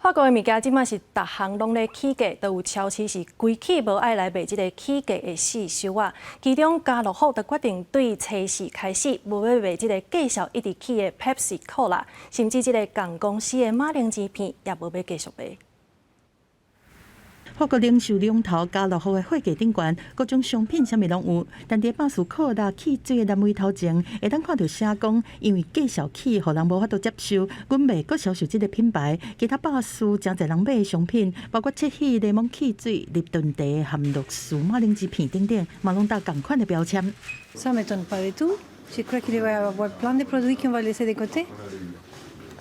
法國的物件這馬是逐項攏咧起價，都有超市是規氣無愛來賣這个起價的四收啊。其中家樂福就決定對初四開始，無欲賣這个繼續一直起的 Pepsi Cola，甚至這个仝公司的馬鈴薯片也無欲繼續賣。法國零售龍頭家樂福的貨架頂懸，各種商品啥物攏有。但佇百事可樂汽水的欄位頭前，會當看著寫講，因為繼續起，予人無法度接受，阮袂閣銷售這个品牌。其他百事誠濟人買的商品，包括七喜檸檬汽水、立頓茶含樂事馬鈴薯片等等，嘛攏貼仝款的標籤。 Ça m'étonne pas du tout. Je crois qu'il va y avoir plein de produits qu'on va laisser de côté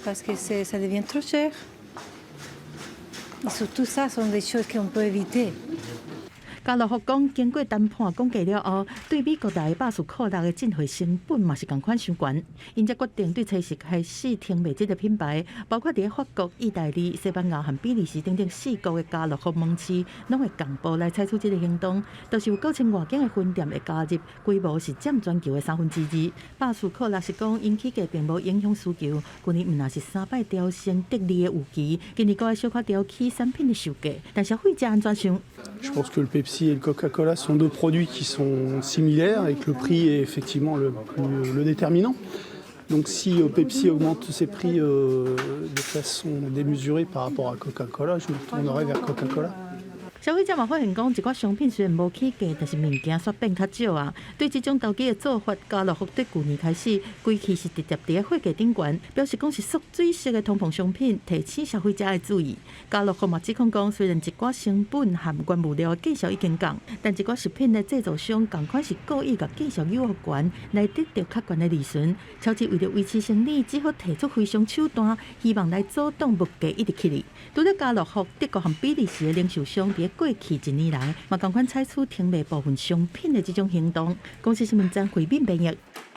parce que ça devient trop cher. Et surtout ça sont des choses qu'on peut éviter. 家樂福講，經過談判講價了後，對美國來百事可樂的進貨成本嘛是仝款傷懸，𪜶才決定對初四開始停賣這个品牌，包括佇法國、意大利、西班牙和比利時等等四國的家樂福門市，攏會仝步來採取這个行動。著是有9,000外間的分店會加入，規模是佔全球的2/3。百事可樂是講，𪜶起價並無影響需求，舊年毋但是三擺調升得利的預期，今年閣愛小可調起產品的售價，但消費者按怎想？ Je pense que le Pepsi et le Coca-Cola sont deux produits qui sont similaires et que le prix est effectivement le déterminant. Donc si Pepsi augmente ses prix de façon démesurée par rapport à Coca-Cola, je me tournerai vers Coca-Cola. 消費者嘛發現講，一寡商品雖然無起價，但是物件煞變較少啊。對這種投機的做法，家樂福對舊年開始，規氣是直接佇貨架頂懸，表示講是縮水式的通膨商品，提醒消費者愛注意。家樂福嘛指控講，雖然一寡成本和原物料價數已經降，但一寡食品的製造商仝款是故意共價數扭予懸，來得著較懸的利潤。超市為著維持生意，只好提出非常手段，希望來阻擋物價一直起哩。除了家樂福、德國和比利時的零售商，佇過去一年來，嘛仝款採取停賣部分商品的這種行動。公視新聞張惠敏編譯。